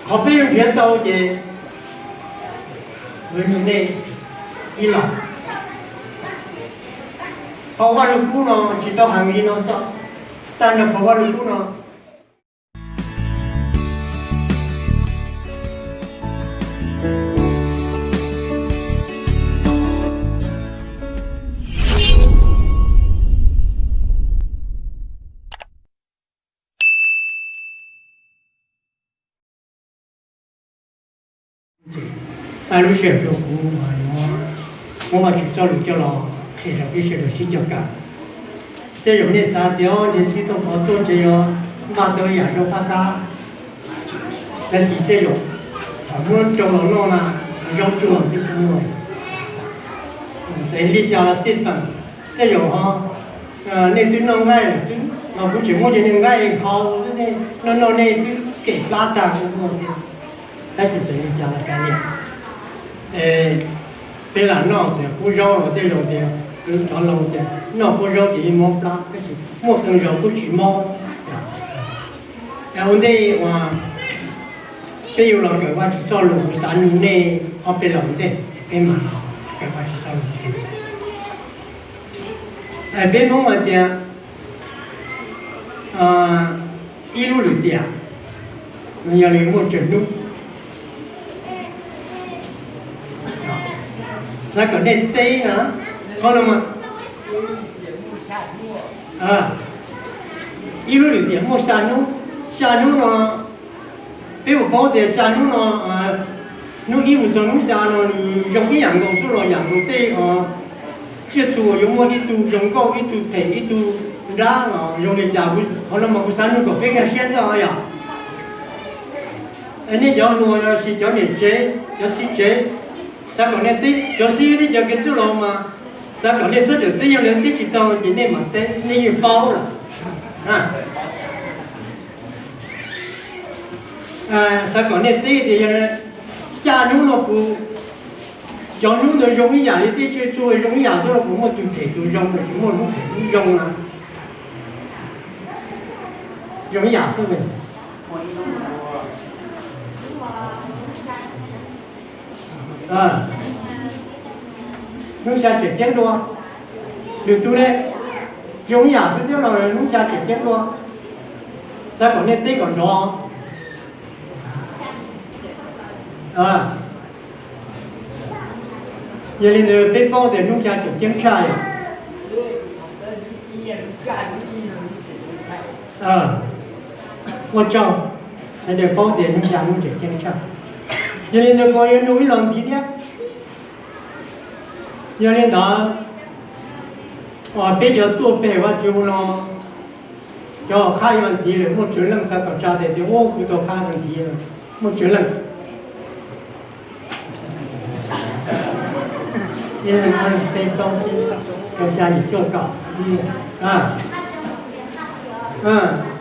Qhov peb yuav nrhiav tau ces yuav nug nej ib los. Phau Vaj Lug Kub no tsis tau heev li no xwb, tag nrho phau Vaj Lug Kub no. Pab lub sij hawm rau kuv muab Vajtswv txoj lus coj los qhia rau peb sawv daws sib cog kam. Tej zaum nej xav tias ntshe sib tau qhov tuaj ntshe yog npaj tau yam zoo qab qab, tab sis tej zaum thaum muab rau los noj na, zaub tsuag xwb tsis muaj. Txawm li cas los xij peem, tej zaum ho nej twb noj nqaij lawm xwb los kuv tseem muab cov niag nqaij hau xwb, nej noj noj nej twb kem plab tag ua thiab. Tab sis txawm li cas los kav liam, peb lam noj txiv qub zaub los tej zaum tias, cov laus tias noj qub zaub ces yeej mob plab, tab sis muaj qee zaus kuj tsis mob. Ua ntej uas peb yuav los kawm Vajtswv txoj lus, kuv xav nug nej ob peb los ntej peb mam los kawm Vajtswv txoj lus. Peb Hmoob hais tias ib lub lwm tiam yog li muaj tsawg hnub. Xav kom nej teb na, qhov no mas ib lub lwm tiam muaj xya hnub. Xya hnub no, peb puas paub tias xya hnub no, hnub ib mus txog hnub xya no nws zoo ib yam nkaus xwb los yam nkaus tej tsiaj txhu uas yuav muaj ib tug zoo nkauj, ib tug phem, ib tug nrab los zoo li cas? Qhov no mas kuv xav nug kom peb nkag siab xwb os yom. Nej cov hluas los sis cov niam tsev, cov txiv tsev, xav kom nej teb, cov xib hwb thiab cov kev txwj laus mas xav kom nej txhob txawm teb, yog lawv teb tsis tau ces nej mam teb, nej yeej paub lawm. Xav kom nej teb tias yog xya hnub no puas, cov hnub ntawd zoo ib yam li tej tsiaj txhu zoo ib yam xwb los puas muaj tus phem tus zoo, puas tsis muaj hnub phem hnub zoo na? Zoo ib yam xwb. Hnub xya tseem ceeb dua, lwm tus ne, zoo ib yam xwb thiab los hnub xya tseem ceeb dua. Xav kom nej teb kom nrov. Yog li ntawd peb paub tias hnub xya tseem ceeb tshaj yom. Ua tsaug, sawv daws paub tias hnub xya hnub tseem ceeb tshaj. Yog li ntawd kuv yuav nug ib los ntxiv thiab. Yog li ntawd, peb cov tuaj pe Vajtswv no, cov qhab ib los ntxiv lawm muaj tsawg leej? Xav kom tsa tes tias ua kuv tau qhab ib los ntxiv, muaj tsawg leej? Peb plaub tsib rau xya yim cuaj kaum.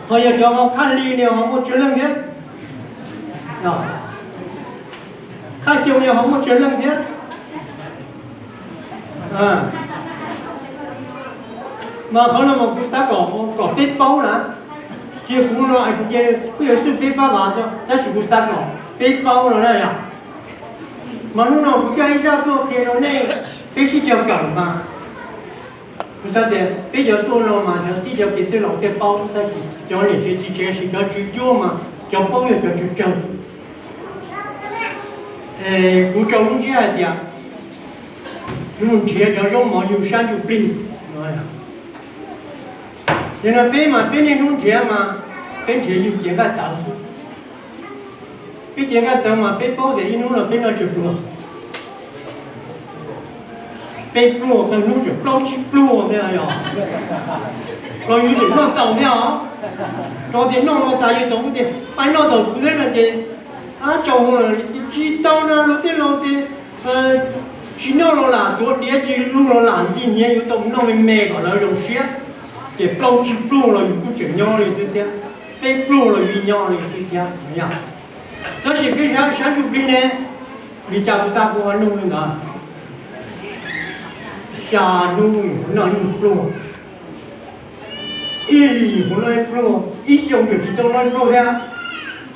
Ho yog cov qhab hli ne ho muaj tsawg leej thiab? Qhab xyoo ne ho muaj tsawg leej thiab? Mas qhov no mas kuv xav kom, kom peb paub na. Cia kuv no kuv cia kuj yuav xwb peb pab vas, tab sis kuv xav kom peb paub no na yom. Mas hnub no kuv coj ib zaj tuaj qhia rau nej, peb sib cog kawm mas. Kuv xav tias peb cov tuaj no mas cov txib cov kev txwj laus thiaj paub, tab sis cov niam tsev txiv tsev sis cov tswv cuab mas cov paub yog cov tswv tsawg. Kuv rau lub ntsiab hais tias, nrhiav cov zaub mov yug sab ntsuj plig. Yog no peb mas peb niaj hnub nrhiav mas peb nrhiav yug cev nqaij tawv. Peb cev nqaij tawv mas peb paub tias ib hnub no peb noj tsawg pluag. Peb pluag, tau hnub tseem plaub tsib pluag thiab yog. Los yus tseem noj tau thiab os. Rau tias noj no tas yus tau tias pab noj tau kuv thiab no ces, a, tsaus ntuj tsis tau no luag tej laus tias tsis noj los lam tuav diav, tsis lug los lam ncig hniav, yuav tau mus noj me me kom lawv zoo siab. Ces plaub tsib pluag los yus kuj tseem nyob li xwb thiab, peb pluag los yus nyob li xwb thiab. Tab sis peb sab ntsuj plig ne, vim cas kuv tau ua nug li ntawd? Xya hnub yus noj ib pluag, ib hlis yus noj ib pluag, ib xyoo tseem tsis tau noj ib pluag thiab.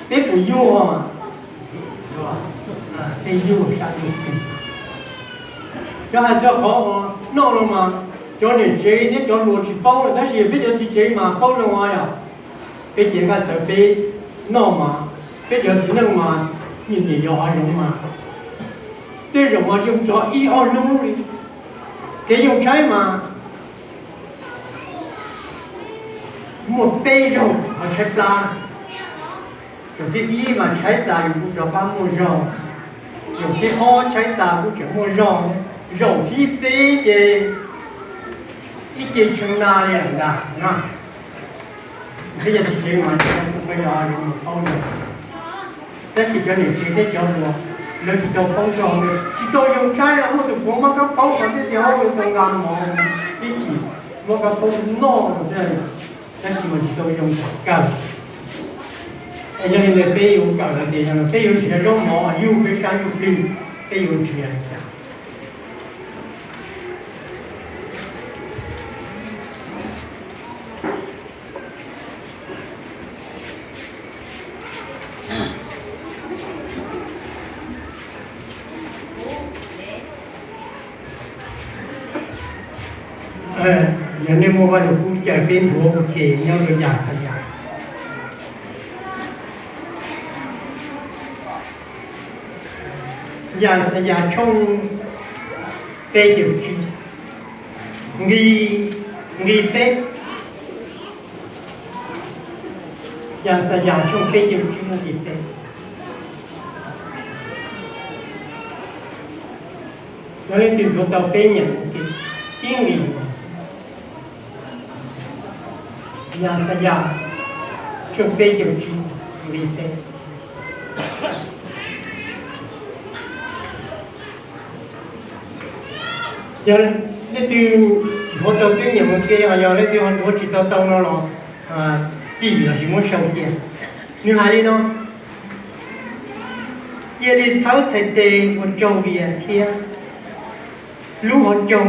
Peb puas yuag? Tej yug sab yug plig. Cov hais txog qhov uas noj no mas cov niam tsev thiab cov hluas tsis paub, tab sis peb cov txiv tsev mas paub zoo yom. Peb cev nqaij tawv peb noj mas, peb cov txiv neej mas nyiam nyiam yos hav zoov mas, tej zaum mas zoo txog ib ob hnub li. Kev yoo tshaib mas muaj peb zaug ho tshaib plab. Zaum thib ib mas tshaib tas yus kuj rov qab muaj zog, zaum thib ob tshaib tas kuj tseem muaj zog, zaum thib peb ces ib ce tshee na li lawm ntag na. Peb cov txiv tsev mas kuj yog zoo paub zoo, tab sis cov niam tsev thiab cov hluas lawv tsis tau paub zog, tsis tau yoo tshaib, muaj tus puav muab kab paub mas thiaj tias yus tau nqa mov ib chim, muab kab paub noj xwb, tab sis mas tsis tau yoo kom kawg. Yog li ntawd peb yuav kawm hais tias yog peb yuav nrhiav zaub mov yug peb sab yug plig, peb yuav nrhiav li cas? Yog nej muaj Vaj Lug Kub caw peb nthuav ua ke nyob rau Yaxayas. Yaxayas tshooj peb caug tsib, nqi, nqi peb. Yaxayas tshooj peb caug tsib nqi peb. Yog leej twg nthuav tau peb nyeem ib nqi. Yaxayas tshooj peb caug tsib nqi peb. Yog leej twg nthuav tau peb nyeem ua ke, yog leej twg ho nthuav tsis tau tau no los cim lossis muab sau cia. Nws hais li no: Cia li thawb txhais tes ua tsaug vias thiab lub hauv caug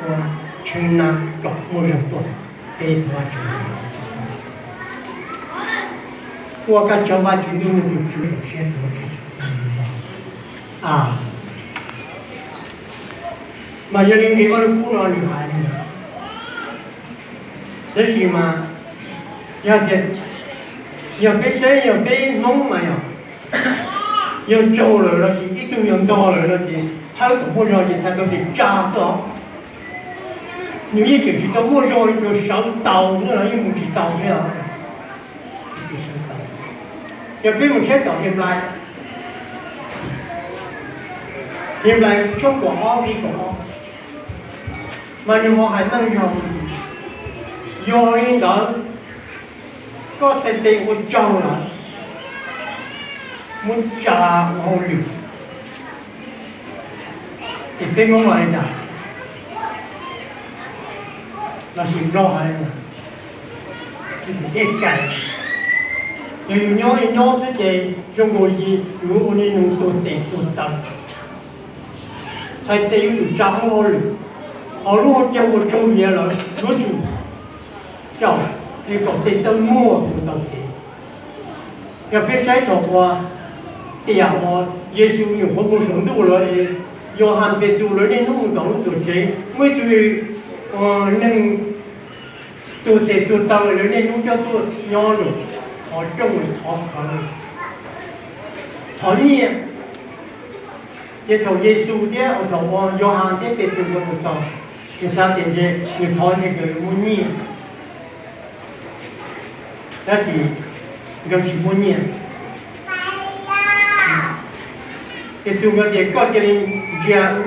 ua tshee na kom muaj zog tuaj. Peb thov Vajtswv, ua koj cov Vajtswv ntuj nws tus Tswv siab tuav Mas yog li nqi Vaj Lug Kub no nws hais li ntawd. Tab sis mas yog tias, yog peb saib yog peb Hmoob mas yog, yog tsaug lawm los sis ib tug yog ntog lawm no ces thawb kom muaj zog ces txhais tau tias tsa xwb os. Nws yeej tseem tsis tau muaj zog li, nws sawv taus xwb los yeej mus tsis taus thiab os. Yog peb mus saib tom Henplais, Henplais tshooj kaum ob nqi kaum ob, mas nws ho hais meej zog. Yog li ntawd, koj txhais tes ua tsaug lawm, muab tsa ua hauj lwm, ces peb Hmoob hais li cas? Lossis Nplog hais li cas? Ej kais, yog yus nyob li nyob xwb ces zoo nkaus li yus ua niaj hnub tuag tes tuag taw. Txhais tes yuav tsum tsa lub hauj lwm, ho lub hauv caug ua tsaug vias lawm yuav tsum caum es kom tes taw muag mus tau kev. Yog peb saib thaum uas tiam uas Yexus nyuam qhuav mus saum ntuj lawm es Yauhas Petus lawv niaj hnub mus tom lub tuam tsev, muaj ib tug neeg tuag tes tuag taw lawv niaj hnub coj tuaj nyob lawm, thov rooj, thov khawv, thov nyiaj. Ces thaum Yexus thiab thaum uas Yauhas thiab Petus nkawd mus txog, nws xav tias ntshe nws thov ntshe nkawd yuav muab nyiaj, tab sis nkawd tsis muab nyiaj. Petus nkawd tias koj cia li ntsia wb,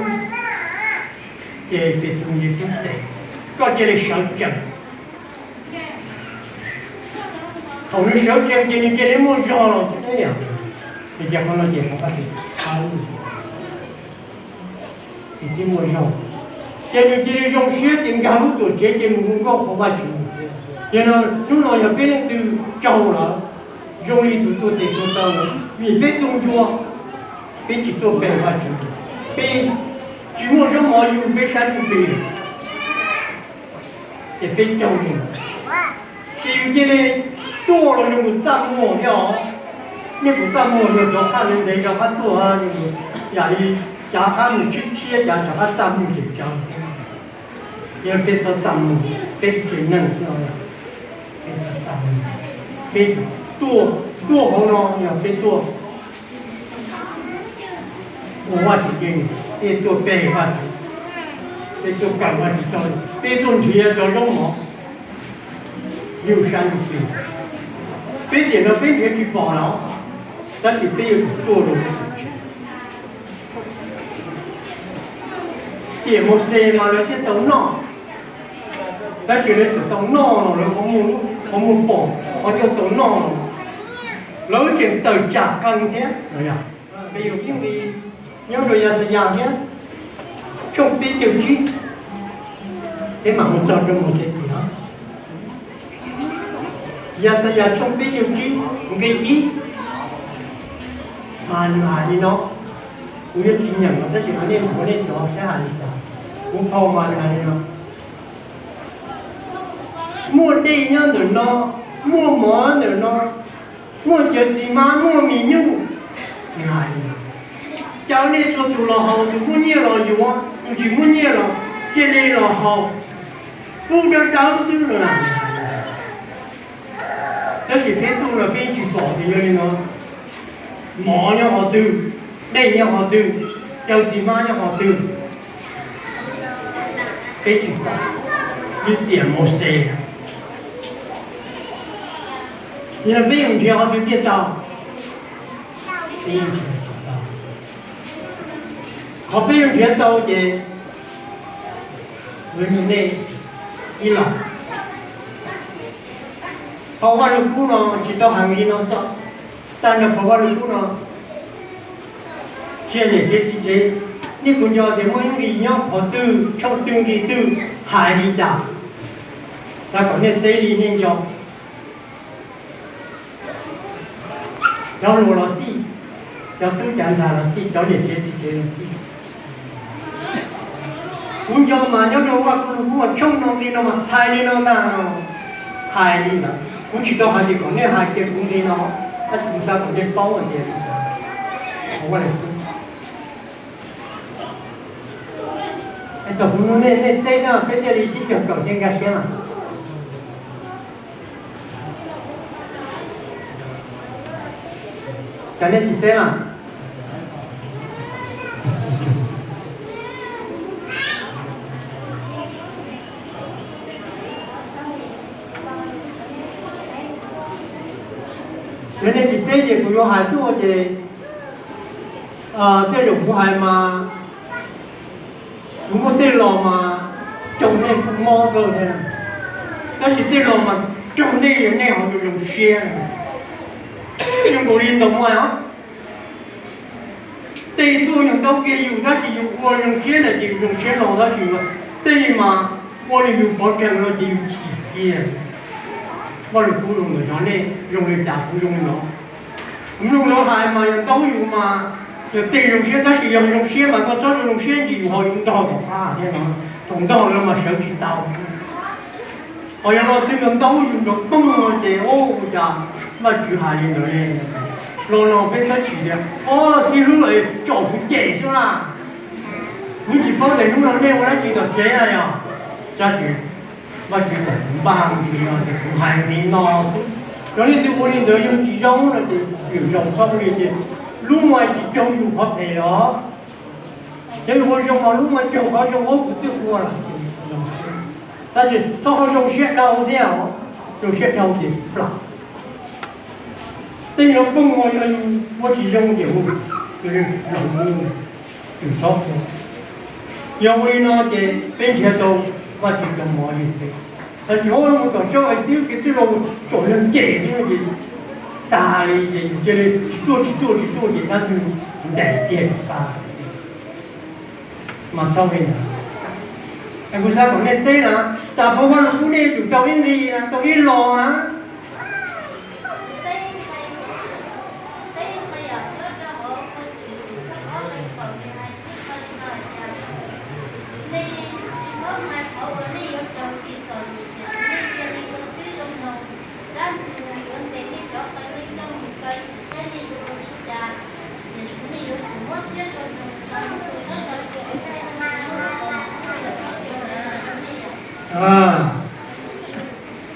ces Petus ntsia wb tes, koj cia li sawv tsees. Thaum nws sawv tsees ces nws cia li muaj zog los xwb. Ces qhov no ces qhov Vajtswv txhawb, ces cia muaj zog, ces nws cia li zoo siab ces nkag lub tuam tsev ces mus hu nkauj qhuas Vajtswv. Ces hnub no yog peb leej twg tsaug lawm, zoo li tus tuag tes tuag taw lawm vim peb tu ncua, peb tsis tuaj pe Vajtswv, peb tsis muaj zaub mov yug peb sab ntsuj plig, ces peb tsaug li. Ces yus cia li tuaj los zoo li txaj muag thiab os. Nej puas txaj muag? Yog rov qab ntev ntev rov qab tuaj, yam li cav qab mus tshiab tshiab, cav rov qab txaj muag tseem tsawv. Yog peb txhob txaj muag, peb tsev neeg, peb txhob txaj muag. Peb tuaj, tuaj hauv no yog peb tuaj ua Vajtswv tsev neeg, peb tuaj pe Vajtswv, peb tuaj kawm Vajtswv txoj lus, peb tuaj nrhiav cov zaub mov yug sab yug xyw. Peb tiam no peb nrhiav tsis pom los, tab sis peb yuav tsum tuaj rau. Tiam Mauxes mas lawv thiaj tau noj, tab sis lawv tseem tau noj los lawv qhov muag pom, qhov coj tau noj los lawv tseem tawm tsam qees thiab. Peb yuav nyob rau Yaxayas thiab, tshooj peb caug tsib, peb mam mus txog rau Mauxes tiam. Yaxayas tshooj peb caug tsib nqe ib, mas nws hais li no, kuv yuav tsis nyeem los tab sis mas nej nthuav nej cov saib hais li cas. Kuv phau mas nws hais li no: Muaj dej nyob ntawm no, muaj mov ntawm no, muaj cawv txiv hmab, muaj mis nyuj. Nws hais li no: Caw nej txhua tus los haus, tus muaj nyiaj los yuav, tus tsis muaj nyiaj los cia li los haus, pub dawb dawb xwb no na. Tab sis peb tuaj no peb tsis pom tias yog li no, mov nyob qhov twg, dej nyob qhov twg, cawv txiv hmab nyob qhov twg, peb tsis pom. Ib tiam Mauxes, yog peb yuav nrhiav qhov twg thiaj tau? Peb yuav nrhiav tsis tau. Qhov peb yuav nrhiav tau ces, nej ib los, phau Vaj Lug Kub no tsis tau hais li no, tag nrho phau Vaj Lug Kub no, tsis yog niam tsev txiv tsev, nej puas nco tias muaj ib nqi nyob qhov twg, tshooj twg nqi twg hais li cas? Xav kom nej teb li nej nco. Cov hluas los xij, cov tub cov ntxhais los xij, cov niam tsev txiv tsev los xij. Kuv nco mas nyob rau Vaj Lug Kub tshooj no nqi no mas hais li no ntag, hais li ntawd. Kuv tsis tau hais tias kom nej hais kiag kuv nqi no, tab sis kuv xav kom nej paub hais tias, thaum kuv nug nej, nej teb na peb thiaj li sib koom thiab nkag siab mas. Cas nej tsis teb mas? Yog nej tsis teb ces kuv yuav hais tuaj ces, tej zaum kuv hais mas kuv muaj tej los mas raug nej kuj mob kawg thiab, tab sis tej los mas raug nej, yog nej ho zoo siab. Zoo nkaus li ntau mas os, tej tuaj yus ntaub kiag yus, tab sis yus ua zoo siab lawm ces yus zoo siab los, tab sis tej mas ua li yus pov tseg no ces yus chim kiag. Vaj Lug Kub zoo ntawm no, nej zoo li cas kuv zoo li no. Mloog lawv hais mas yog ntaub yus mas yog tej zoo siab, tab sis yog zoo siab mas koj txhob zoo siab ntsis yus ho yus ntog tom qab thiab no, thaum ntog lawm mas sawv tsis tau. Ho yog los twg ntaub yus nrov poog no ces ua cas Vajtswv hais li ntawd li. Los no peb txhob chim tias, o, tib hlub es tsom kuv cem xwb na, kuv tsis paub tias hnub no nej ua dab tsi tom tsev na yog. Tab sis Vajtswv kom kuv npaj li no ces kuv hais li no xwb. Yog leej twg ua li ntawd yog tsis zoo no ces lwm zaus txhob ua li ces lub no tsis raug yus qhov phem los. Yog yus ua zoo los lub no raug qhov zoo, kuv twb ua lawm ces zoo siab. Tab sis txhob ho zoo siab dhau thiab os, zoo siab dhau ces plam. Tej no poob no yog yus ua tsis zoo ces hu, yus txhob ua. Yog ua li no ces peb nrhiav tau Vajtswv cov mov li peb, tab sis ua mus tom tsob hais tias kev txwj laug tsom yog cem xwb no ces tag li ces yus cia li tsis tuaj tsis tuaj tsis tuaj ces tab twg ntais kiag tag. Mas txhob li ntawd. Es kuv xav kom nej teb na, tas phau Vaj Lug Kub nej yuav tsum tau ib nqi na, tau ib los na.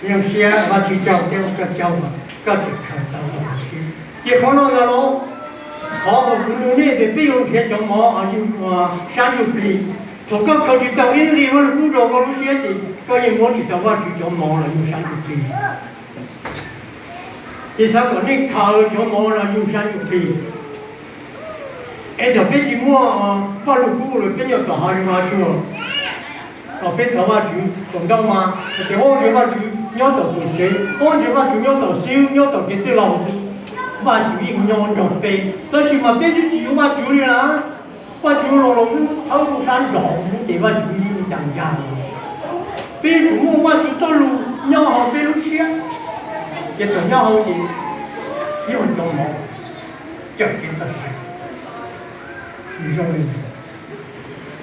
Zoo siab Vajtswv coj thiab koj coj, koj tseem khaws tau lub siab. Ces qhov no ntag los, qhov uas kuv nug nej tias peb yuav nrhiav cov mov yug sab yug plig. Thaum koj khaws tsis tau ib nqi Vajluskub rau koj lub siab ces koj yeej muab tsis tau Vajtswv cov mov los yug sab yug plig. Ces xav kom nej khaws cov mov los yug sab yug plig. Es thaum peb tsis muaj Vajluskub los peb nyob tom hav zoov hav tsuag, thaum peb thov Vajtswv thaum ntau mas hais tias, Au, ntshe Vajtswv nyob tom tuam tsev, au, ntshe Vajtswv nyob tom xib hwb, nyob tom kev txwj laus xwb. Vajtswv yeej nyob nrog peb, tab sis mas peb twb tsis yuav Vajtswv li lawm. Vajtswv los los wb thawb rau sab nraud, ces Vajtswv yeej cas ncaj. Peb yuav tsum muaj Vajtswv txoj lus nyob hauv peb lub siab, ces thaum nyob hauv ces yog cov mov cawm peb txoj sia. Zoo li,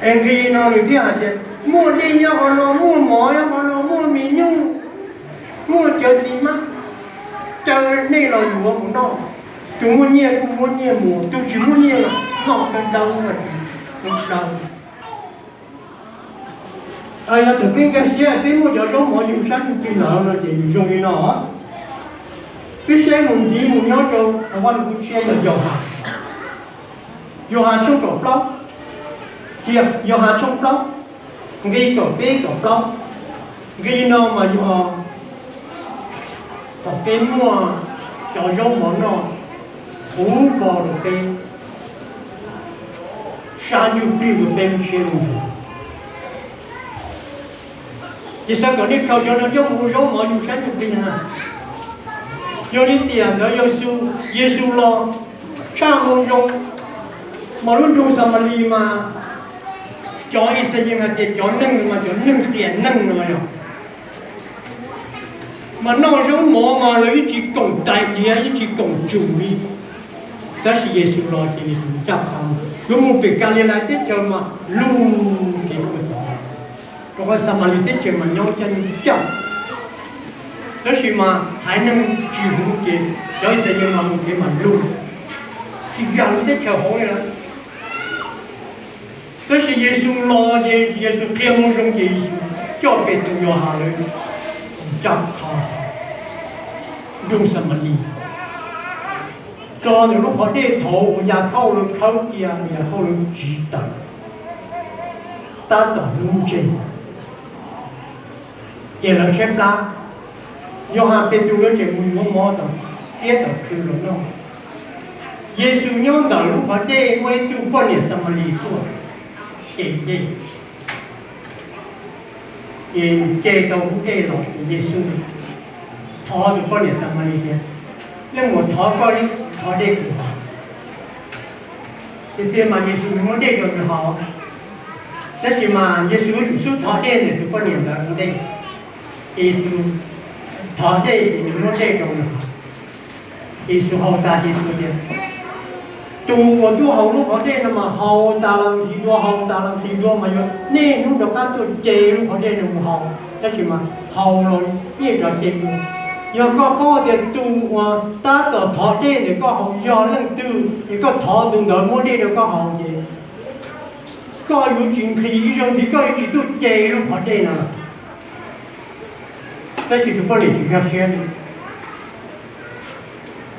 es nqi no nws thiaj hais tias muaj dej nyob qhov no, muaj mov nyob qhov no, muaj me nyuj, muaj cawv txiv hmab, caw nej los yuav mus noj. Tus muaj nyiaj kuj muab nyiaj mus, tus tsis muaj nyiaj los noj dawb dawb, dawb. Yog thaum peb nkag siab peb muaj cov zaub mov yug sab yug plig lawm no ces yus zoo li no. Peb saib mus ntxiv mus nyob rau qhov Vajluskub tshiab yog Yauhas, Yauhas tshooj kaum plaub, tias Yauhas tshooj plaub, nqi kaum peb kaum plaub. Nqi no mas yog thaum peb muaj cov zaub mov noj, huv npo rau peb, sab yug plig rau peb lub siab lub ntsws. Ces xav kom nej khaws cov no coj mus ua zaub mov yug sab yug plig na. Yog li tiam ntawd Yexus, Yexus los tshaj moo zoo, mas lub nroog Xamalis mas cov Yixalayees hais tias cov neeg mas cov neeg tiam neeg no yog mas noj zaub mov mas lawv yeej tsis koom tais tias yeej tsis koom tsum li. Tab sis Yexus los ces Yexus ncaj qha, yuav mus pem Kalilais teb chaws mas lug kev ua tod, rau qhov Xamalis teb chaws mas nyob caj nyob caj. Tab sis mas haiv neeg tsis huv ces cov Yixalayees mas mus kev mas lug, tsis yog lub teb chaws hauv li lawm. Tab sis Yexus los ces Yexus qhia moo zoo ces Yexus coj Petus, Yauhas lawv ncaj qha nroog Xamalis, tso ntawm lub qhov dej thaud uas Yakhauj lawv khawb cia, Yakhauj lawv tsiv tawm, tab tom hnub ntseg. Ces lawv tshaib plab, Yauhas, Petus lawv tseem mus yuav mov tom txiab tom khw los noj. Yexus nyob ntawm lub qhov dej, muaj ib tug poj niam Xamalis tuaj ce dej. Ces ce tau lub dej los, Yexus thov tus poj niam Xamalis tias, Leej muam, thov koj ib thov dej kuv haus. Tiag tiag mas Yexus muab dej rau nws haus, tab sis mas Yexus yuav tsum xub thov dej ntawm tus poj niam ntawd ua ntej. Ces Yexus thov dej ces nws muab dej rau nws haus. Ces Yexus haus tas ces Yexus tias, Tus uas tuaj haus lub qhov dej no mas haus tas los ntxiv dua, haus tas los ntxiv dua mas yog nej hnub rov qab tuaj ce lub qhov dej no mus haus, tab sis mas haus los yeej rov ce dua. Yog koj paub tias tus uas tab tom thov dej ntawm koj haus yog leej twg, es koj thov tus ntawd muab dej rau koj haus ces koj yuav tsis nqhis ib zaug ntxiv, koj yuav tsis tuaj ce lub qhov dej no lawm. Tab sis tus poj niam tsis nkag siab li.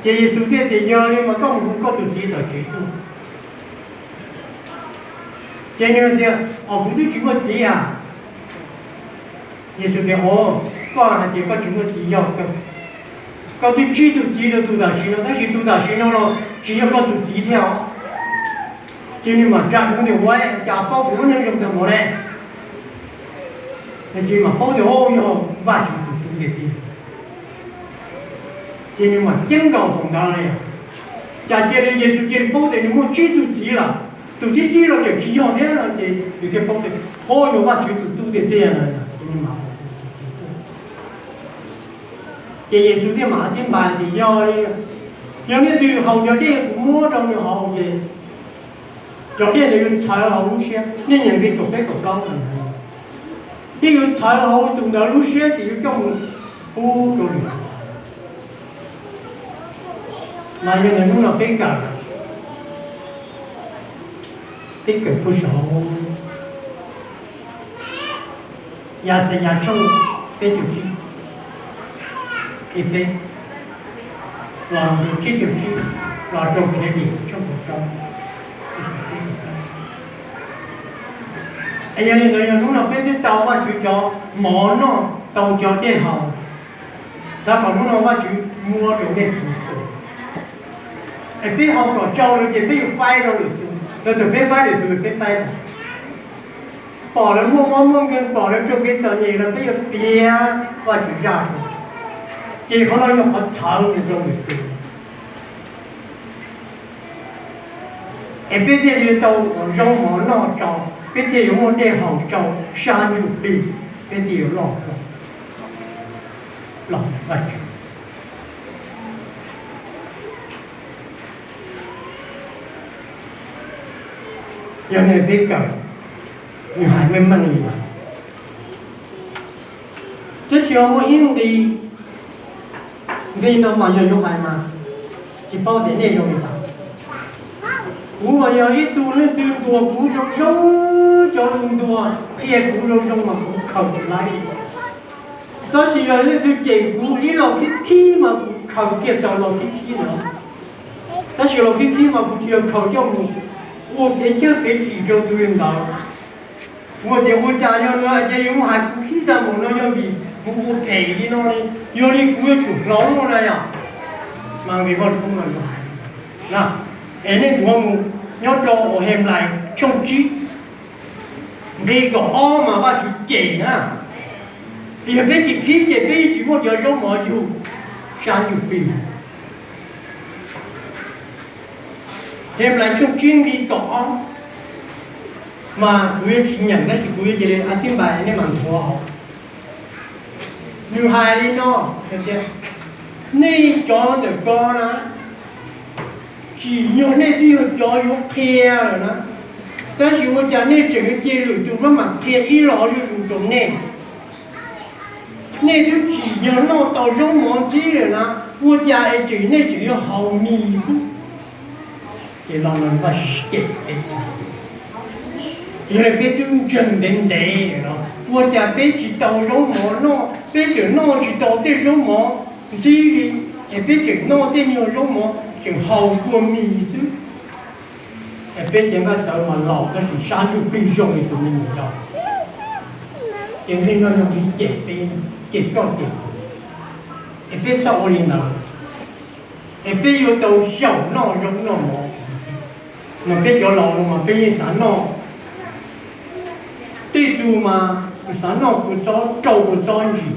Ces Yexus thiaj tias, Yog li mas koj mus hu koj tus txiv tom tsev tuaj. Ces nws tias, Os, kuv twb tsis muaj txiv as. Yexus tias, Os, koj hais tias koj tsis muaj txiv yog kawg. Koj twb tsib tus txiv rau tus tam sim no, tab sis tus tam sim no los tsis yog koj tus txiv thiab os. Ces nws mam tsa hlo tias, Ua cas paub kuv lub neej zoo tag npaum ne? Ces mam paub tias, Au, yog Vajtswv tus tub tiag tiag. Ces nws mam ceeb nkaus thaum ntawd li. Cas cia li Yexus cia li paub tias nws muaj tsib tug txiv lawm, tus thib ib los tseem tsis yog thiab no, ces nws thiaj paub tias, Au, yog Vajtswv tus tub tiag tiag no. Ces nws mam Ces Yexus thiaj mam hais tib npas tias, Yog li, yog leej twg haus cov dej kuv muab rau nws haus ces cov dej ntawd yuav txhawv hauv lub siab. Nej nyeem nqi kaum peb kaum plaub, dej yuav txhawv hauv tus ntawd lub siab ces yuav coj mus pub rau lwm tus. Mas yog ntawm hnub no peb kawm, peb kawm puag saum Yaxayas tshooj peb caug tsib. Efexus tsib caug tsib los rau Khiavdim tshooj kaum rau. Es yog li ntawd yog hnub no peb twb tau Vajtswv cov mov noj, tau cov dej haus, xav kom hnub no Vajtswv muab rau nej txhua tus, es peb haus kom tsau lawm ces peb yuav faib rau lwm tus, los thaum peb faib lwm tus peb faib los, pom lawv muaj mob muaj nkeeg, pom lawv raug kev txom nyem los peb yuav piav Vajtswv zaj rau, ces qhov no yog qhov txhawv mus rau lwm tus. Es peb thiaj li tau ua zaub mov noj tsau, peb thiaj yuav muaj dej haus tsau, sab ntsuj plig peb thiaj yuav loj los Vajtswv. Yog li peb kawm, nws hais meej meej li mas, tab sis ho muaj ib nqi, nqi no mas yog yuav hais mas tsis paub tias nej zoo li cas. Kuv mas yog ib tug leej twg ntuas kuv zoo zoo, cov lus ntuas qhia kuv zoo zoo mas kuv khaws tsis laib. Tab sis yog leej twg cem kuv ib los khib khib mas kuv khaws kiag tau los khib khib no. Tab sis los khib khib mas kuv tsis yog khaws coj mus ua kev chawj kev chim rau tus li ntawd. Kuv tias ua cas yog no ces yus hais kuv khib tag npaum no yog vim kuv ua phem li no li, yog li kuv yuav tsum hloov no na yom. Mas nqe Vajluskub no yog hais, es nej nthuav mus nyob rau hauv Henplais tshooj tsib nqe kaum ob mas Vajtswv cem na, tias peb tsis khib ces peb tsis muaj cov zaub mov yug sab ntsuj plig. Henplais tshooj tsib nqi kaum ob, mas kuv yuav tsis nyeem tab sis kuv yuav cia li a tib npais nej mam nthuav hauv. Nws hais li no, nej cov ntawm ko na, tsim nyog nej twb yog cov yuav qhia lawm na, tab sis ua cas nej tseem yuav cia lwm tus maj mam qhia ib lo zuj zus rau nej? Nej twb tsim nyog noj tau zaub mov ntxiv lawm na, ua cas es tseem nej tseem yuav haus mis xwb? Ces los no Vajtswv cem peb, yog li peb twb ntseeg ntev ntev lawm no, ua cas peb tsis tau zaub mov noj, peb tseem noj tsis tau tej zaub mov ntxiv li, es peb tseem noj tej nyuag zaub mov tseem haus kua mis xwb. Es peb cev nqaij tawv mas laus tab sis sab ntsuj plig zoo li tus me nyuam yaus. Ces nqe no yog li cem peb, cem koj cem kuv, es peb txhob ua li ntawd, es peb yuav tau xyaum noj zaub noj mov. Mas peb cov laus no mas peb yeej xav noj, tej tug mas xav noj kua txob rau kua txob ntsim,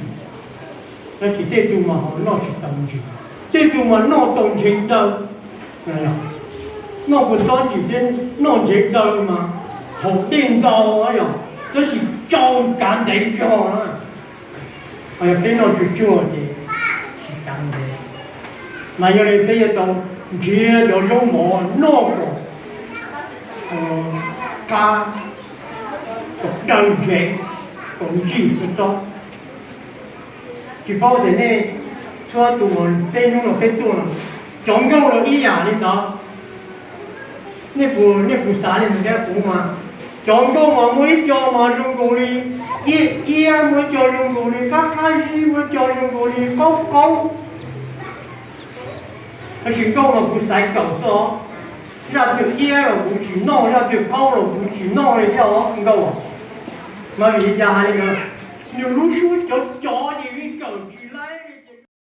tab sis tej tug mas ho noj tsis tau ntsim, tej tug mas noj tau ntshev daw. Noj kua txob ntsim thiab noj ntshev daw mas haum dej ntau yog, tab sis tsau kav ntev zog na. Ho yog peb noj tsuag tsuag ces tsis kav ntev. Mas yog li peb yuav tau nrhiav cov zaub mov noj kom qab, kom daw ntshev, kom ntsij kua txob. Tsis paub tias nej txhua tus uas peb hnub no peb tuaj no, cov nkauj los ib yam li ntawd. Nej puas, nej puas xav li ntawd thiab? Kuv mas cov nkauj mas muaj ib co mas zoo nkaus li iab iab, muaj ib co zoo nkaus li qab qab zib, muaj ib co zoo nkaus li qaub qaub. Tab sis nkauj mas kuv xaiv kawm xwb os. Zaj twg iab los kuv tsis noj, zaj twg qaub los kuv tsis noj li thiab os nkauj. Mas vim li cas hais li ntawd? Nws lub suab cov cov ces yeej kawm tsis laib li.